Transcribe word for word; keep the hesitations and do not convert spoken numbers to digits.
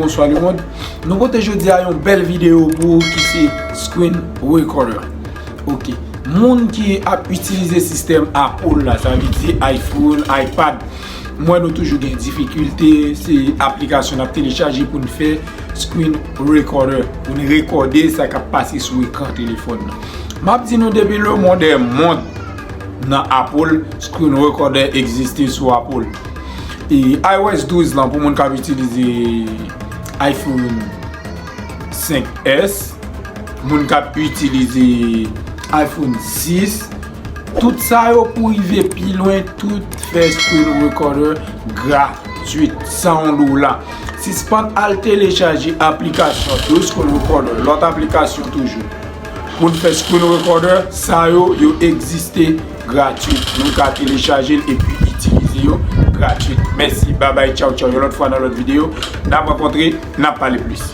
Bonswa lemond. Nou pote jodi a yon bèl videyo pou ou ki se screen recorder. Ok. Moun ki ap itilize sistèm Apple la, sa vle di iPhone, iPad, m wè nou toujou gen difikilte, se aplikasyon n ap telechaje pou n fè screen recorder, pou n rekòde sa k ap pase sou ekran telefòn nan. M ap di nou depi lemond è mond nan Apple, screen recorder egziste sou Apple. E iOS douz lan pou moun k ap itilize iPhone senk S, moun k ap itilize iPhone sis, tout sa yo pou rive pi lwen, tout fè screen recorder gratuit, san yon dola. Sispann al telechaje aplikasyon de screen recorder, lòt aplikasyon toujou. Pou n fè screen recorder, sa yo, yo egziste gratuit. Nou ka telechaje l epi itilize yo gratuit. Mèsi, babay, tchaw, tchaw. Yon lòt fwa nan lòt videyo, n ap rankontre, n ap pale plis.